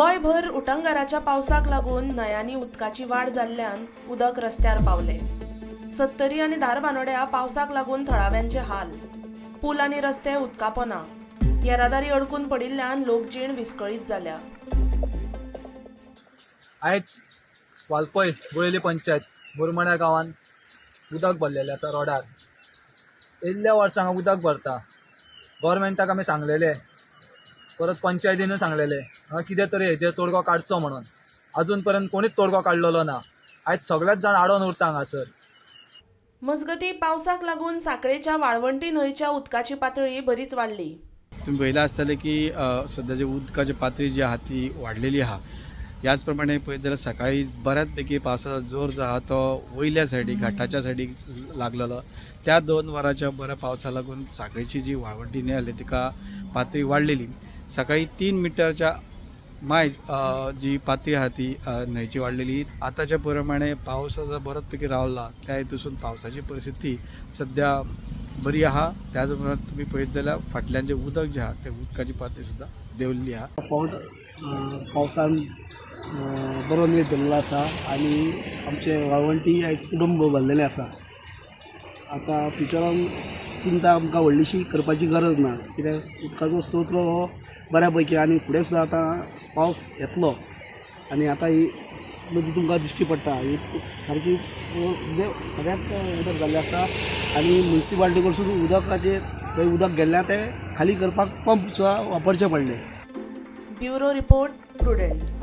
गोंयभर उटंगाराच्या पावसाक लागून न्हंयांनी उदकाची वाड जाल्ल्यान उदक रस्त्यार पावले. सत्तरी आनी धारबानोड्या पावसाक लागून थळाव्यांचे हाल. पूल आनी रस्ते उदकापोना. येरादारी अडकून पडिल्ल्यान लोकजीण विस्कळीत जाल्या. आयज वाळपय गुळेली पंचायत मुरमण्या गांवांत उदक भरलेलें आसा रोडार. येयल्ल्या वर्सा हांगा उदक भरता. गोवोरमेंटाक आमी सांगलेलें, परत पंचायतीनूय सांगलेलें हांगा कितें तरी हेजेर तोडगो काडचो म्हणून. अजून पर्यंत कोणीच तोडगो काडलेलो ना. आयज सगळेच जाण आडोन उरता हांगासर. मजगतीं, पावसाक लागून सांखळेच्या वाळवंटी न्हंयच्या उदकाची पातळी बरीच वाडली. तुम्ही पळयलां आसतलें की सद्याची उदकाची पातळी जी आहा ती वाडलेली आहा. ह्याच प्रमाणे पळयत जाल्यार सकाळी बऱ्याच पैकी पावसाचो जोर जो आहा तो वयल्या सायडीक, घाटाच्या सायडीक लागलेलो. त्या 2 वरांच्या बऱ्या पावसा लागून सांखळेची जी वाळवंटी न्हंय आसली तिका पातळी वाडलेली. सकाळी 3 मिटरच्या मायज जी पातळी आहा ती न्हंयची वाडलेली. आतांच्या प्रमाणे पावस आतां बरोच पैकी रावला, त्या हितूसून पावसाची परिस्थिती सद्या बरी आहा. त्याच उपरांत तुमी पळयत जाल्यार फाटल्यान जें उदक जें आहा तें उदकाची पातळी सुद्दां देंवल्ली आहा. फावट पावसान बरो नेट धरलेलो आसा आनी आमचे वाळवंटी आयज कुटुंब भरलेलें आसा. आतां फ्युचरान चिंता आमकां व्हडलीशी करपाची गरज ना, कित्याक उदकाचो स्त्रोत हो बऱ्या पैकी आनी फुडें सुद्दां आतां पावस येतलो. आनी आतां ही नदी तुमकां दिश्टी पडटा, ही सारकी म्हणजे सगळ्याक उदक जाल्लें आसा आनी मुन्सिपाल्टी कडसून उदकाचेर थंय उदक गेल्लें तें खाली करपाक पंप सुद्दां वापरचें पडलें. Bureau report, Prudent.